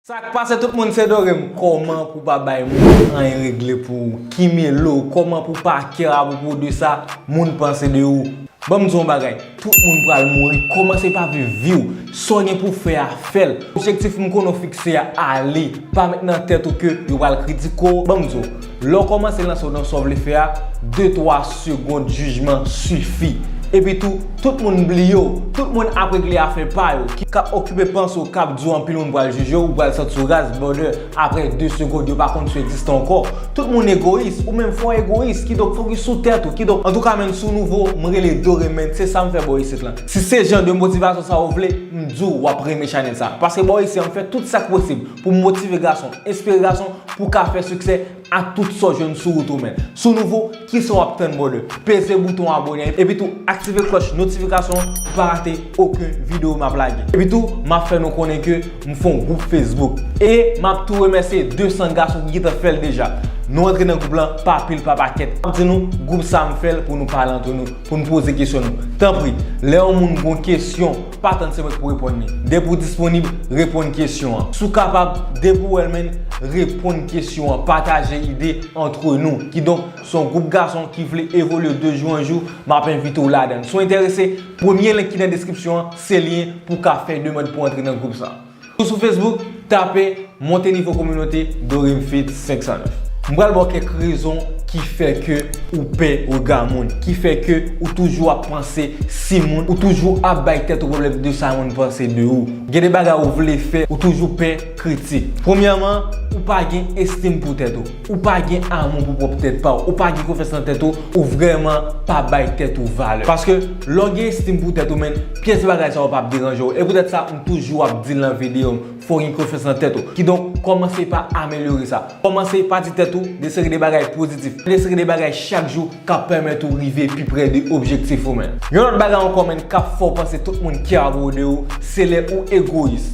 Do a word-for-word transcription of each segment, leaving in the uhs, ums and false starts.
Sa k pase tout moun, se Dorem. Kòman pou pa bay moun anyen regle pou ou? Ki mele w? Kòman pou pa kè apwopo de sa moun panse de ou? Ban m di w yon bagay, tout moun pral mouri, kòmanse pa viv vi w. Sa w gen pou fè a, fè l. Objektif m konnen w fikse a, ale. Pa met nan tèt ou ke yo pral kritike w. Ban m di w, lè w kòmanse lanse w nan sa w vle fè a, de twa segonn jijman sifi. Epi tou, tout moun bliye w. Tout moun ap regle afè pa yo. Ki k ap okipe panse w, k ap di w anpil moun pral jije w, ou pral santi w raz, brother. Apre de segonn, yo pa konn si w egziste ankò. Tout moun egoyis, ou menm fò w egoyis. Kidonk, fokis sou tèt ou. Kidonk, antouka, menn, si w nouvo, m rele Dorem, menn, se sa m fè bò isit lan. Si se jan de motivasyon sa w vle, m di w, w ap renmen chanèl sa. Paske bò isi, m fè tout sa k posib pou m motive gason, enspire gason, pou w ka fè siksè ak tout sa w jwenn sou wout ou, menn. Si w nouvo, kisa w ap tann, brother? Peze bouton abòne an, epi tou aktive klòch notifikasyon an pou pa rate okenn videyo m ap lage. Epi tou, m ap fè nou konnen ke m fè yon gwoup Facebook. E m ap tou remèsye de san gason ki gentan fè l deja. Nou antre nan gwoup lan pa pil pa pakèt. M ap di nou, gwoup sa m fè l pou nou pale antre nou, pou n poze kesyon nou. Tanpri, lè yon moun gon kesyon, pa tann se mwen k pou reponn li. Depi w disponib, reponn kesyon an. Si w kapab, depi w wè l, menn, reponn kesyon an. Pataje ide antre nou. Kidonk, se yon gwoup gason ki vle evolye de jou an jou, m ap envite w ladan l. Si w enterese, premye link ki nan deskripsyon an, se lyen pou w ka fè demann pou w antre nan gwoup sa. Ou sou Facebook, tape Monte Nivo Kominote Dorem Fit senk san nèf. M pral ba w kèk rezon ki fè ke ou pè rega moun, ki fè ke ou toujou ap panse si moun, ou toujou ap bay tèt ou pwoblèm de sa moun panse de ou. Gen de bagay ou vle fè, ou toujou pè kritik. Premyèman, ou pa gen estim pou tèt ou. Ou pa gen amou pou pwòp tèt pa w. Ou pa gen konfyans nan tèt ou. Ou vrèman pa bay tèt ou valè. Paske lè w gen estim pou tèt ou, menn, pyès bagay sa yo p ap deranje w. E poutèt sa, m toujou ap di l nan videyo m, fò w gen konfyans nan tèt ou. Kidonk, kòmanse pa amelyore sa. Kòmanse pa di tèt ou de seri de bagay pozitif, de seri de bagay chak jou k ap pèmèt ou rive pi pre de objektif ou, menn. Yon lòt bagay ankò, menn, k ap fè w panse tout moun kè apwopo de ou, se lè ou egoyis.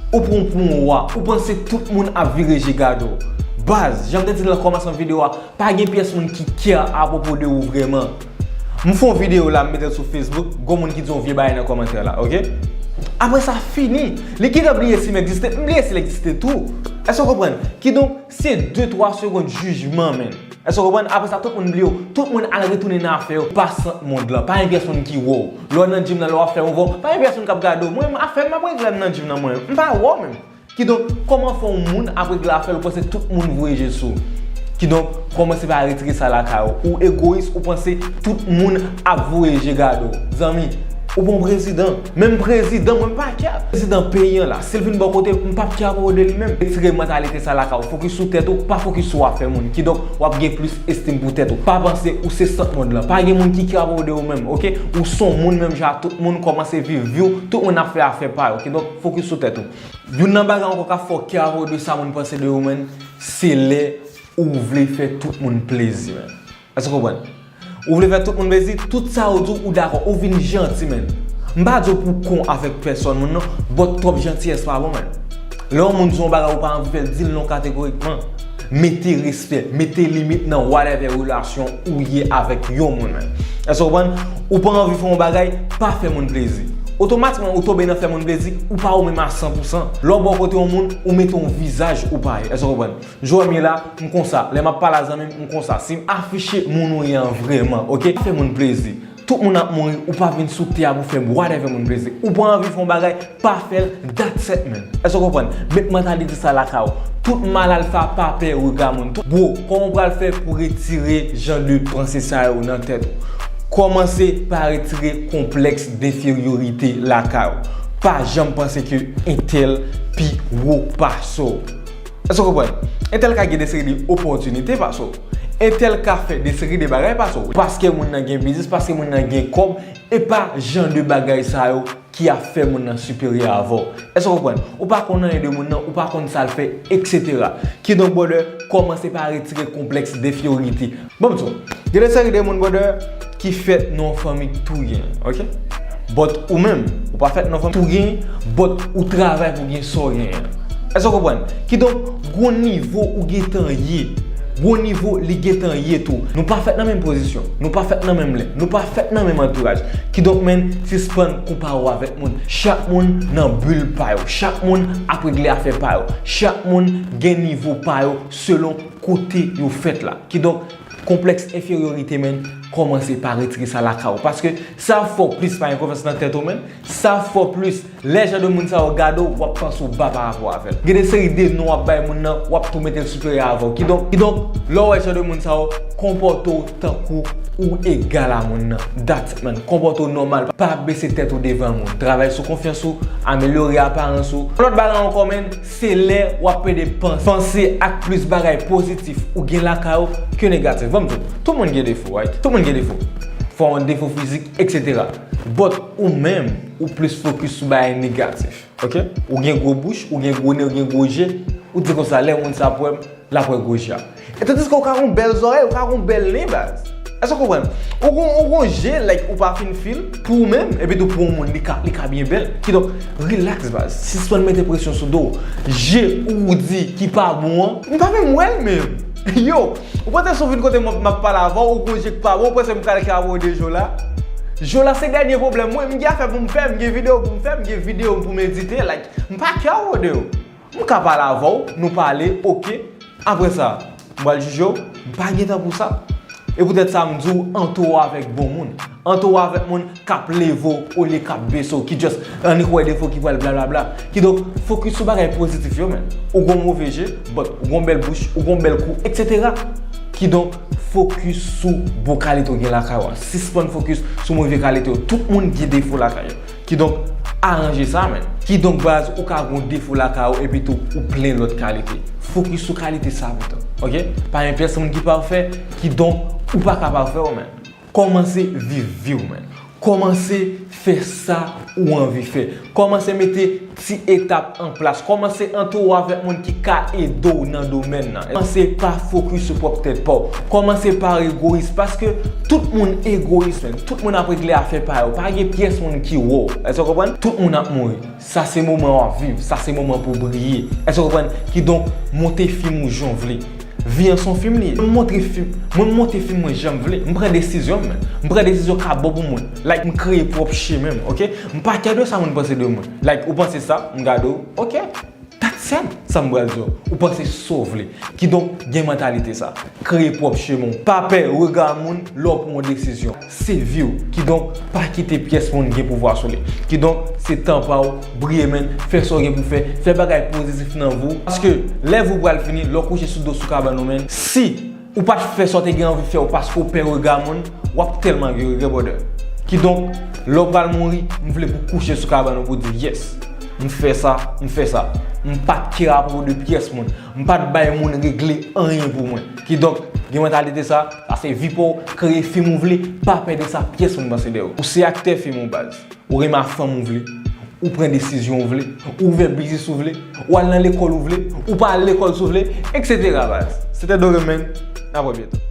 Ou pran w pou yon wa, ou panse tout moun ap vire je gade w. Baz, jan m te di l nan kòmansman videyo a, pa gen pyès moun ki kè apwopo de ou vrèman. M fè yon videyo la, m mete l sou Facebook, gon moun ki di yon vye bagay nan kòmantè la, oke? Apre sa, fini. Li gentan bliye si m egziste, m bliye si l egziste tou. Èske w konprann? Kidonk, se de twa segonn jijman, menn. Èske w konprann? Apre sa, tout moun bliye w. Tout moun al retounen nan afè yo. Pa sant mond lan. Pa gen pyès moun ki wè w. Lè w nan gym nan, lè w ap fè mouvman, pa gen pyès moun k ap gade w. Mwen, afè m, m ap regle m nan gym nan mwen. M pa wè w menm. Kidonk, kòman fè yon moun ap regle afè l, ou panse tout moun voye je sou ou? Kidonk, kòmanse pa retire sa lakay ou. Ou egoyis, ou panse tout moun ap voye je gade w. Zanmi, ou pa yon prezidan. Menm prezidan, mwen m pa kè. Prezidan peyi an la, si l vin bò kote m, m p ap kè apwopo de li menm. Retire mantalite sa lakay ou. Fokis sou tèt ou, pa fokis sou afè moun. Kidonk, w ap gen plis estim pou tèt ou. Pa panse ou se sant mond lan. Pa gen moun ki kè apwopo de ou menm, oke? Ou se yon moun menm jan ak tout moun, kòmanse viv vi w. Tout moun ap fè afè pa yo. Kidonk, fokis sou tèt ou. Youn nan bagay ankò k ap fè w kè apwopo de sa moun panse de ou, menn, se lè ou vle fè tout moun plezi, menn. Èske w konprann? Ou vle fè tout moun plezi, tout sa yo di w, ou dakò, ou vin janti, menn. M pa di w pou w kon avèk pèsòn moun, non, but twòp jantiyès pa bon, menn. Lè yon moun di w yon bagay, ou pa anvi fè l, di l non kategorikman. Mete respè, mete limit nan whatever relasyon ou ye avèk yon moun, menn. Èske w konprann? Ou pa anvi fè yon bagay, pa fè moun plezi. Otomatikman, ou tonbe nan fè moun plezi, ou pa ou menm a san pou san. Lè w bò kote yon moun, ou mete yon vizaj ou pa ye. Èske w konprann? Jan m ye la, m konsa. Lè m ap pale a zanmi m, m konsa. Si m afiche moun ou ye an vrèman, oke? Fè moun plezi. Tout moun ap mouri, ou pa vin sou tè a pou fè whatever moun plezi. Ou pa anvi fè yon bagay, pa fè l, that's it, man. Èske w konprann? Met mantalite sa lakay ou. Tout mal alfa pa pè rega moun. Tout, bro, kòman w pral fè pou retire jan de panse sa yo nan tèt ou? Kòmanse pa retire konplèks denferyorite lakay ou. Pa janm panse ke entèl pi wo pase w. Èske w konprann? Entèl ka gen de seri de opòtinite pase w. Entèl ka fè de seri de bagay pase w. Paske moun nan gen biznis, paske moun nan gen kòb, e pa jan de bagay sa yo ki ap fè moun nan siperyè avè w. Èske w konprann? Ou pa konn anyen de moun nan, ou pa konn sa l fè, etsetera. Kidonk, brother, kòmanse pa retire konplèks denferyorite. Bon, m di w, gen de seri de moun, brother, ki fèt nan yon fanmi k touye, oke? But ou menm, ou pa fèt nan yon fanmi k touye, but ou travay pou gen sa w genyen. Èske w konprann? Kidonk, gon nivo ou gentan ye. Gwo nivo li gentan ye tou. Nou pa fèt nan menm pozisyon, nou pa fèt nan menm lè, nou pa fèt nan menm antouraj. Kidonk, menn, sispann konpare w avèk moun. Chak moun nan bil pa yo, chak moun ap regle afè pa yo, chak moun gen nivo pa yo selon kote yo fèt la. Kidonk, konplèks enferyorite, menn, kòmanse pa retire sa lakay ou. Paske sa ap fè w plis pa gen konfyans nan tèt ou, menn. Sa ap fè w plis Lè jan de moun sa yo gade w, w ap panse w ba pa rapò avè l. Gen de seri de non w ap bay moun nan, w ap tou mete l siperyè avè w. Kidonk, kidonk, lè w wè jan de moun sa yo, konpòte w tankou ou egal a moun nan. That's it, man. Konpòte w nòmal. Pa bese tèt ou devan moun. Travay sou konfyans ou, amelyore aparans ou. Lòt bagay ankò, menn, se lè w ap pede panse. Panse ak plis bagay pozitif ou gen lakay ou ke negatif. Ban m di w, tout moun gen defo, right? Tout moun gen defo. Fò w gen defo fizik, etsetera. But ou menm, ou plis fokis sou bagay negatif. Ok? Ou gen gwo bouch, ou gen gwo nen, ou gen gwo je, ou di konsa, lè moun sa ap wè m, l ap wè gwo je a. E tandiske ou ka gen yon bèl zòrèy, ou ka gen yon bèl nen, baz. Èske w konprann? Ou gon, ou gon je, like, ou pa fin feel, pou ou menm, epi tou pou yon moun, li ka, li ka byen bèl. Kidonk, relax, baz. Sispann mete presyon sou do w. Je ou di ki pa bon an, m pa menm wè l menm. Yo, ou panse si w vin kote m, m ap pale avè w, ou gon je ki pa bon, ou panse m pral ka wè w de je w la? Je w la se dènye pwoblèm mwen, m gen afè pou m fè, m gen videyo pou m fè, m gen videyo pou m edite, like, m pa care de yo. M ka pale avè w, nou pale, ok. Apre sa, m pral jije w, m pa gen tan pou sa. E poutèt sa, m di w, antoure w avèk bon moun. Antoure w avèk moun k ap leve w olye k ap bese w, ki just annik wè defo, ki pral blablabla. Kidonk, fokis sou bagay pozitif yo, menn. Ou gon move je, but ou gon bèl bouch, ou gon bèl kou, etsetera. Kidonk, fokis sou bon kalite w gen lakay ou a. Sispann fokis sou move kalite yo. Tout moun gen defo lakay yo. Kidonk, aranje sa, menn. Kidonk, baz, ou ka gon defo lakay ou, epi tou, ou plen lòt kalite. Fokis sou kalite sa pito. Ok? Pa gen pyès moun ki pafè, kidonk, ou pa ka pafè, menn. Kòmanse viv vi w, menn. Kòmanse fè sa ou anvi fè. Kòmanse mete ti etap an plas. Kòmanse antoure w avèk moun ki ka ede w nan domèn nan. Kòmanse pa fokis sou pwòp tèt pa w. Kòmanse pa egoyis, paske tout moun egoyis, menn. Tout moun ap regle afè pa yo. Pa gen pyès moun ki wè w. Èske w konprann? Tout moun ap mouri. Sa se moman w ap viv. Sa se moman pou w briye. Èske w konprann? Kidonk, monte fim ou jan w vle. Vi an se yon fim li ye. Mwen montre fim, mwen monte fim mwen jan m vle. M pran desizyon m, menn. M pran desizyon k ap bon pou mwen. Like, m kreye pwòp chemen m, ok? M pa care de sa moun panse de mwen. Like, ou panse sa, m gade w, ok? That's it, sa m pral di w. Ou panse sa w vle. Kidonk, gen mantalite sa. Kreye pwòp chemen w. Pa pè rega moun lè w pran yon desizyon. Se vi w. Kidonk, pa kite pyès moun gen pouvwa sou li. Kidonk, se tan pa w, briye, menn, fè sa w gen pou fè, fè bagay pozitif nan vi w. Paske, lè vi w pral fini, lè w kouche sou do sou kabann ou, menn, si ou pa t fè sa w te gen anvi fè w paske w pè rega moun, w ap tèlman gen regrè, brother. Kidonk, lè w pral mouri, m vle pou w kouche sou kabann ou pou w di, yes, m fè sa, m fè sa. M pa t care apwopo de pyès moun. M pa t bay moun regle anyen pou mwen. Kidonk, gen mantalite sa, sa se vi pa w, kreye fim ou vle, pa pè de sa pyès moun panse de ou. Ou se aktè fim ou, baz. Ou renmen ak fanm ou vle, ou pran desizyon ou vle, ou ouvè biznis ou vle, ou al nan lekòl ou vle, ou pa al lekòl si w vle, etsetera, baz. Se te Doremen, n ap wè byento.